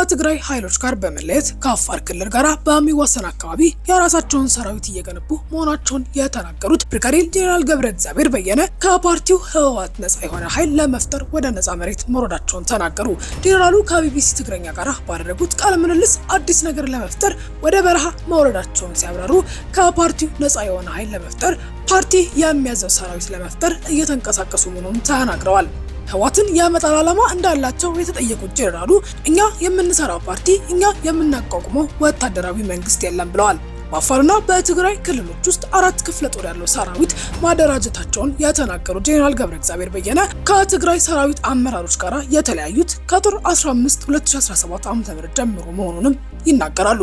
ከትግራይ ኃይሎች ጋር በመለየት ከአፋር ክልል ጋር በሚዋሰን አካባቢ የራሳቸውን ሰራዊት እየገነቡ መሆናቸውን የተናገሩት ብርጋዴር ጄኔራል ገብረ እግዚአብሔር በየነ ከፓርቲው ህወሓት ነጻ የሆነ ኃይል ለመፍጠር ወደ ነጻ መሬት መውረዳቸውን ተናገሩ። ጄኔራሉ ከቢቢሲ ትግረኛ ጋር ባደረጉት ቃለ ምልልስ አዲስ ነገር ለመፍጠር ወደ በረሃ መውረዳቸውን ሲያብራሩ ከፓርቲው ነጻ የሆነ ኃይል ለመፍጠር ፓርቲ የሚያዘው ሰራዊት ለመፍጠር እየተንቀሳቀሱ መሆኑን ተናግረዋል። ህወሓትን የመጣል ዓላማ እንዳላቸው የተጠየቁት ጄኔራሉ እኛ የምንሰራው ፓርቲ፣ እኛ የምናቋቁመው ወታደራዊ መንግስት የለም ብለዋል። በአፋርና በትግራይ ክልሎች ውስጥ 4 ክፍለ ጦር ያለው ሰራዊት ማደራጀታቸውን የተናገሩት ጄኔራል ገብረ እግዚአብሔር በየነ ከትግራይ ሰራዊት አመራሮች ጋር የተለያዩት ከጥር 15 2017 ዓ.ም ጀምሮ መሆኑንም ይናገራሉ።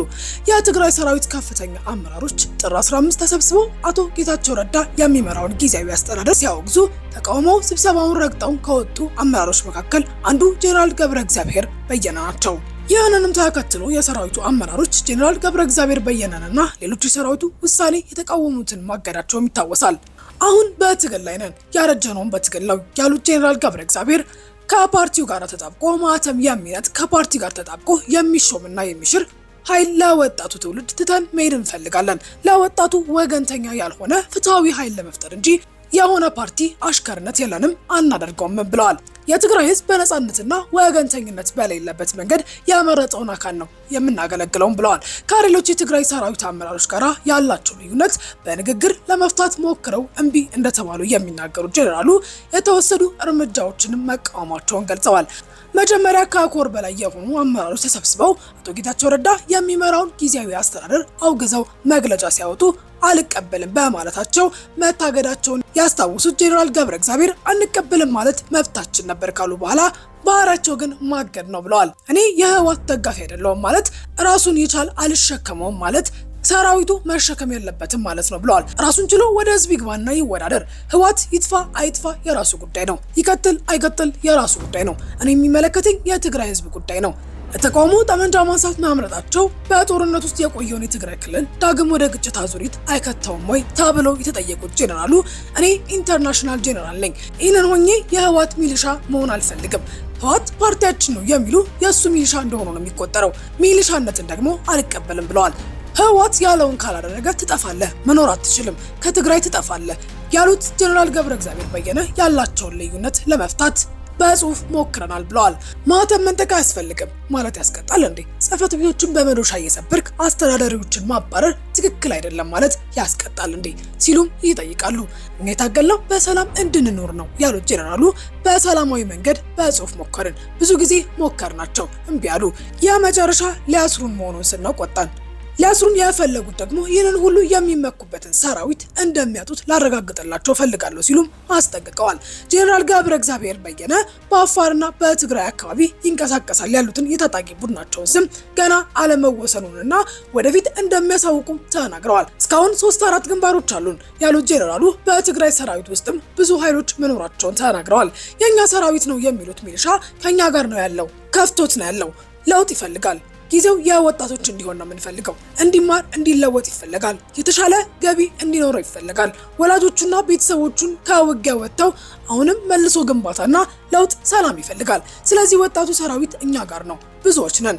የትግራይ ሰራዊት ከፍተኛ አመራሮች ጥር 15 ተሰብስበው አቶ ጌታቸው ረዳ የሚመራውን ጊዜያዊ አስተዳደር ሲያወግዙ ተቃውሞው ስብሰባውን ረግጠው ከወጡ አመራሮች መካከል አንዱ ጄኔራል ገብረ እግዚአብሔር በየነ ናቸው። ይህንንም ተከትሎ የሰራዊቱ አመራሮች ጄኔራል ገብረ እግዚአብሔር በየነንና ሌሎች የሰራዊቱ ውሳኔ የተቃወሙትን ማገዳቸውም ይታወሳል። አሁን በትግል ላይ ነን፣ ያረጀነውን በትግል ነው ያሉት ጄኔራል ገብረ እግዚአብሔር ከፓርቲው ጋር ተጣብቆ ማተም የሚነጥ ከፓርቲ ጋር ተጣብቆ የሚሾምና የሚሽር ኃይል ለወጣቱ ትውልድ ትተን መሄድ እንፈልጋለን። ለወጣቱ ወገንተኛ ያልሆነ ፍትሃዊ ኃይል ለመፍጠር እንጂ የሆነ ፓርቲ አሽከርነት የለንም፣ አናደርገውም ብለዋል። የትግራይ ህዝብ በነጻነትና ወገንተኝነት በሌለበት መንገድ ያመረጠውን አካል ነው የምናገለግለውም ብለዋል። ከሌሎች የትግራይ ሰራዊት አመራሮች ጋር ያላቸው ልዩነት በንግግር ለመፍታት ሞክረው እምቢ እንደተባሉ የሚናገሩት ጄኔራሉ የተወሰዱ እርምጃዎችንም መቃወማቸውን ገልጸዋል። መጀመሪያ ከኮር በላይ የሆኑ አመራሮች ተሰብስበው አቶ ጌታቸው ረዳ የሚመራውን ጊዜያዊ አስተዳደር አውግዘው መግለጫ ሲያወጡ አልቀበልም በማለታቸው መታገዳቸውን ያስታወሱት ጄኔራል ገብረ እግዚአብሔር አንቀበልም ማለት መብታችን ነበር ካሉ በኋላ ባህሪያቸው ግን ማገድ ነው ብለዋል። እኔ የህወሓት ደጋፊ አይደለሁም ማለት ራሱን ይቻል አልሸከመውም ማለት ሰራዊቱ መሸከም የለበትም ማለት ነው ብለዋል። ራሱን ችሎ ወደ ህዝብ ይግባና ይወዳደር። ህወሓት ይጥፋ አይጥፋ የራሱ ጉዳይ ነው። ይቀጥል አይቀጥል የራሱ ጉዳይ ነው። እኔ የሚመለከተኝ የትግራይ ህዝብ ጉዳይ ነው። ለተቃውሞ ጠመንጃ ማንሳት ማምረጣቸው በጦርነት ውስጥ የቆየውን የትግራይ ክልል ዳግም ወደ ግጭት አዙሪት አይከተውም ወይ ተብለው የተጠየቁት ጄኔራሉ እኔ international ጄኔራል ነኝ፣ ይህንን ሆኜ የህወሓት ሚሊሻ መሆን አልፈልግም። ህወሓት ፓርቲያችን ነው የሚሉ የእሱ ሚሊሻ እንደሆኑ ነው የሚቆጠረው። ሚሊሻነትን ደግሞ አልቀበልም ብለዋል። ህወሓት ያለውን ካላደረገ ትጠፋለህ፣ መኖር አትችልም፣ ከትግራይ ትጠፋለህ ያሉት ጄኔራል ገብረ እግዚአብሔር በየነ ያላቸውን ልዩነት ለመፍታት በጽሁፍ ሞክረናል ብለዋል። ማህተም መንጠቅ አያስፈልግም ማለት ያስቀጣል እንዴ? ጽህፈት ቤቶችን በመዶሻ እየሰበርክ አስተዳዳሪዎችን ማባረር ትክክል አይደለም ማለት ያስቀጣል እንዴ? ሲሉም ይጠይቃሉ። እኛ የታገልነው በሰላም እንድንኖር ነው ያሉት ጄኔራሉ በሰላማዊ መንገድ በጽሁፍ ሞከርን፣ ብዙ ጊዜ ሞከርናቸው፣ እምቢ አሉ። የመጨረሻ ሊያስሩን መሆኑን ስናውቅ ወጣን። ሊያስሩን የፈለጉት ደግሞ ይህንን ሁሉ የሚመኩበትን ሰራዊት እንደሚያጡት ላረጋግጥላቸው ፈልጋለሁ ሲሉም አስጠንቅቀዋል። ጄኔራል ገብረ እግዚአብሔር በየነ በአፋርና በትግራይ አካባቢ ይንቀሳቀሳል ያሉትን የታጣቂ ቡድናቸውን ስም ገና አለመወሰኑንና ወደፊት እንደሚያሳውቁም ተናግረዋል። እስካሁን 3-4 ግንባሮች አሉን ያሉት ጄኔራሉ በትግራይ ሰራዊት ውስጥም ብዙ ኃይሎች መኖራቸውን ተናግረዋል። የኛ ሰራዊት ነው የሚሉት ሚሊሻ ከኛ ጋር ነው ያለው፣ ከፍቶት ነው ያለው፣ ለውጥ ይፈልጋል። ጊዜው የወጣቶች እንዲሆን ነው የምንፈልገው። እንዲማር እንዲለወጥ ይፈለጋል። የተሻለ ገቢ እንዲኖረው ይፈለጋል። ወላጆቹና ቤተሰቦቹን ከውጊያ ወጥተው አሁንም መልሶ ግንባታና ለውጥ ሰላም ይፈልጋል። ስለዚህ ወጣቱ ሰራዊት እኛ ጋር ነው፣ ብዙዎች ነን።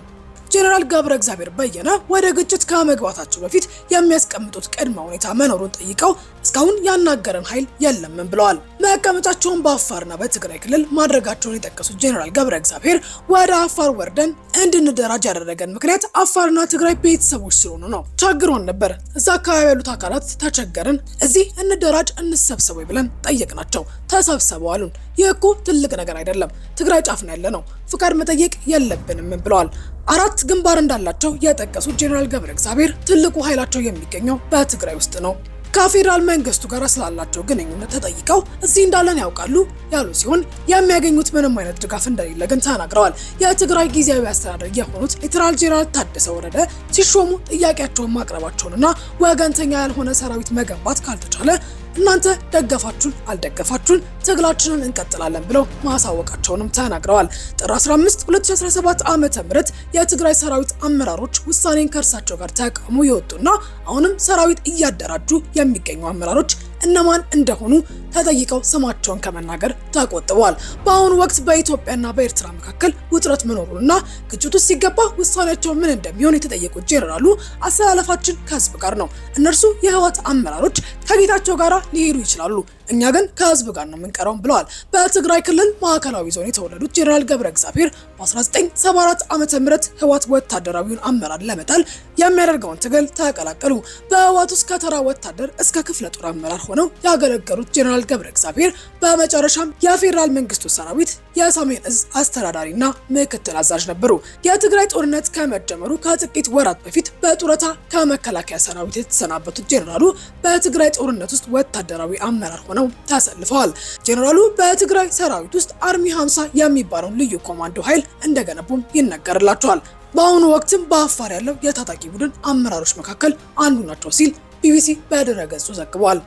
ጄኔራል ገብረ እግዚአብሔር በየነ ወደ ግጭት ከመግባታቸው በፊት የሚያስቀምጡት ቅድመ ሁኔታ መኖሩን ጠይቀው እስካሁን ያናገረን ኃይል የለምም ብለዋል። መቀመጫቸውን በአፋርና በትግራይ ክልል ማድረጋቸውን የጠቀሱት ጄኔራል ገብረ እግዚአብሔር ወደ አፋር ወርደን እንድንደራጅ ያደረገን ምክንያት አፋርና ትግራይ ቤተሰቦች ስለሆኑ ነው። ቸግሮን ነበር። እዛ አካባቢ ያሉት አካላት ተቸገርን። እዚህ እንደራጅ እንሰብሰብ ብለን ጠየቅናቸው። ተሰብሰበው አሉን። ይህ እኮ ትልቅ ነገር አይደለም። ትግራይ ጫፍ ነው ያለነው። ፍቃድ መጠየቅ የለብንም ብለዋል። 4 ግንባር እንዳላቸው የጠቀሱት ጄኔራል ገብረ እግዚአብሔር ትልቁ ኃይላቸው የሚገኘው በትግራይ ውስጥ ነው። ከፌዴራል መንግስቱ ጋር ስላላቸው ግንኙነት ተጠይቀው እዚህ እንዳለን ያውቃሉ ያሉ ሲሆን የሚያገኙት ምንም አይነት ድጋፍ እንደሌለ ግን ተናግረዋል። የትግራይ ጊዜያዊ አስተዳደር የሆኑት ሌተናል ጄኔራል ታደሰ ወረደ ሲሾሙ ጥያቄያቸውን ማቅረባቸውንና ወገንተኛ ያልሆነ ሰራዊት መገንባት ካልተቻለ እናንተ ደገፋችሁን አልደገፋችሁን ትግላችንን እንቀጥላለን ብለው ማሳወቃቸውንም ተናግረዋል። ጥር 15 2017 ዓ.ም የትግራይ ሰራዊት አመራሮች ውሳኔን ከእርሳቸው ጋር ተቃውሞ የወጡና አሁንም ሰራዊት እያደራጁ የሚገኙ አመራሮች እነማን እንደሆኑ ተጠይቀው ስማቸውን ከመናገር ተቆጥበዋል። በአሁኑ ወቅት በኢትዮጵያና በኤርትራ መካከል ውጥረት መኖሩንና ግጭቱ ሲገባ ውሳኔያቸው ምን እንደሚሆን የተጠየቁት ጄኔራሉ አሰላለፋችን ከህዝብ ጋር ነው፣ እነርሱ የህወሓት አመራሮች ከጌታቸው ጋር ሊሄዱ ይችላሉ፣ እኛ ግን ከህዝብ ጋር ነው የምንቀረው ብለዋል። በትግራይ ክልል ማዕከላዊ ዞን የተወለዱት ጄኔራል ገብረ እግዚአብሔር በ1974 ዓ.ም ህወሓት ወታደራዊውን አመራር ለመጣል የሚያደርገውን ትግል ተቀላቀሉ። በህወሓት ውስጥ ከተራ ወታደር እስከ ክፍለ ጦር አመራር ሆነው ያገለገሉት ጄኔራል ገብረ እግዚአብሔር በመጨረሻም የፌዴራል መንግስቱ ሰራዊት የሰሜን እዝ አስተዳዳሪና ምክትል አዛዥ ነበሩ። የትግራይ ጦርነት ከመጀመሩ ከጥቂት ወራት በፊት በጡረታ ከመከላከያ ሰራዊት የተሰናበቱት ጄኔራሉ በትግራይ ጦርነት ውስጥ ወታደራዊ አመራር ሆነው ተሰልፈዋል። ጄኔራሉ በትግራይ ሰራዊት ውስጥ Army 50 የሚባለውን ልዩ ኮማንዶ ኃይል እንደገነቡም ይነገርላቸዋል። በአሁኑ ወቅትም በአፋር ያለው የታጣቂ ቡድን አመራሮች መካከል አንዱ ናቸው ሲል ቢቢሲ በድረ-ገጹ ዘግቧል።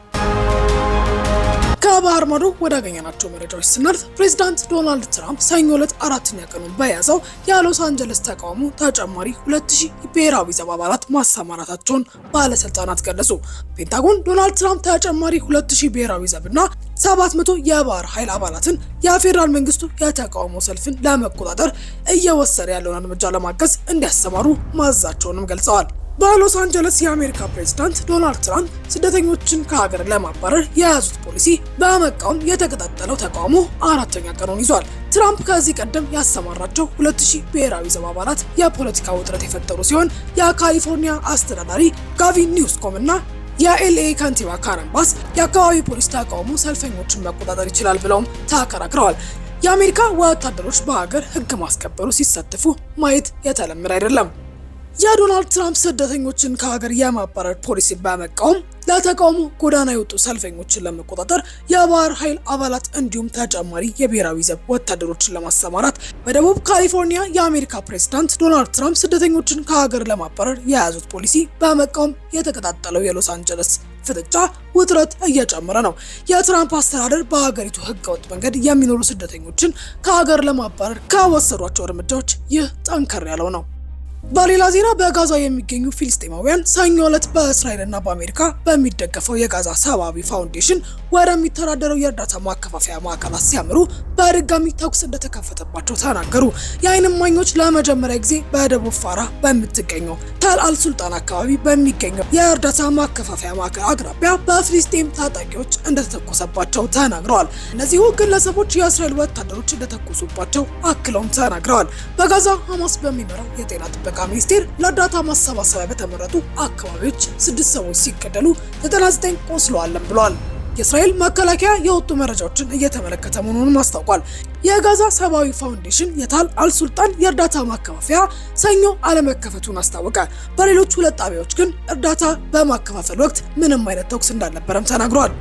ከባህር ማዶ ወዳገኘናቸው መረጃዎች ስናልፍ ፕሬዚዳንት ዶናልድ ትራምፕ ሰኞ ዕለት አራተኛ ቀኑን በያዘው የሎስ አንጀለስ ተቃውሞ ተጨማሪ 2000 ብሔራዊ ዘብ አባላት ማሰማራታቸውን ባለስልጣናት ገለጹ። ፔንታጎን ዶናልድ ትራምፕ ተጨማሪ 2000 ብሔራዊ ዘብና 700 የባህር ኃይል አባላትን የፌዴራል መንግስቱ የተቃውሞ ሰልፍን ለመቆጣጠር እየወሰደ ያለውን እርምጃ ለማገዝ እንዲያሰማሩ ማዘዛቸውንም ገልጸዋል። በሎስ አንጀለስ የአሜሪካ ፕሬዝዳንት ዶናልድ ትራምፕ ስደተኞችን ከሀገር ለማባረር የያዙት ፖሊሲ በመቃወም የተቀጣጠለው ተቃውሞ አራተኛ ቀኑን ይዟል። ትራምፕ ከዚህ ቀደም ያሰማራቸው 2000 ብሔራዊ ዘብ አባላት የፖለቲካ ውጥረት የፈጠሩ ሲሆን የካሊፎርኒያ አስተዳዳሪ ጋቪን ኒውስኮም እና የኤልኤ ከንቲባ ካረን ባስ የአካባቢ ፖሊስ ተቃውሞ ሰልፈኞችን መቆጣጠር ይችላል ብለውም ተከራክረዋል። የአሜሪካ ወታደሮች በሀገር ሕግ ማስከበሩ ሲሳተፉ ማየት የተለመደ አይደለም። የዶናልድ ትራምፕ ስደተኞችን ከሀገር የማባረር ፖሊሲ በመቃወም ለተቃውሞ ጎዳና የወጡ ሰልፈኞችን ለመቆጣጠር የባህር ኃይል አባላት እንዲሁም ተጨማሪ የብሔራዊ ዘብ ወታደሮችን ለማሰማራት በደቡብ ካሊፎርኒያ የአሜሪካ ፕሬዝዳንት ዶናልድ ትራምፕ ስደተኞችን ከሀገር ለማባረር የያዙት ፖሊሲ በመቃወም የተቀጣጠለው የሎስ አንጀለስ ፍጥጫ ውጥረት እየጨመረ ነው። የትራምፕ አስተዳደር በሀገሪቱ ህገወጥ መንገድ የሚኖሩ ስደተኞችን ከሀገር ለማባረር ከወሰዷቸው እርምጃዎች ይህ ጠንከር ያለው ነው። በሌላ ዜና በጋዛ የሚገኙ ፊልስጤማውያን ሰኞ ዕለት በእስራኤልና በአሜሪካ በሚደገፈው የጋዛ ሰብአዊ ፋውንዴሽን ወደሚተዳደረው የእርዳታ ማከፋፈያ ማዕከላት ሲያምሩ በድጋሚ ተኩስ እንደተከፈተባቸው ተናገሩ። የዓይን እማኞች ለመጀመሪያ ጊዜ በደቡብ ፋራ በምትገኘው ተል አል ሱልጣን አካባቢ በሚገኘው የእርዳታ ማከፋፈያ ማዕከል አቅራቢያ በፍልስጤም ታጣቂዎች እንደተተኮሰባቸው ተናግረዋል። እነዚሁ ግለሰቦች የእስራኤል ወታደሮች እንደተኮሱባቸው አክለውም ተናግረዋል። በጋዛ ሐማስ በሚመራው የጤና ጥበቃ ሚኒስቴር ለእርዳታ ማሰባሰቢያ በተመረጡ አካባቢዎች 6 ሰዎች ሲገደሉ 99 ቆስለዋል ብሏል። የእስራኤል መከላከያ የወጡ መረጃዎችን እየተመለከተ መሆኑንም አስታውቋል። የጋዛ ሰብአዊ ፋውንዴሽን የታል አልሱልጣን የእርዳታ ማከፋፈያ ሰኞ አለመከፈቱን አስታወቀ። በሌሎች ሁለት ጣቢያዎች ግን እርዳታ በማከፋፈል ወቅት ምንም አይነት ተኩስ እንዳልነበረም ተናግሯል።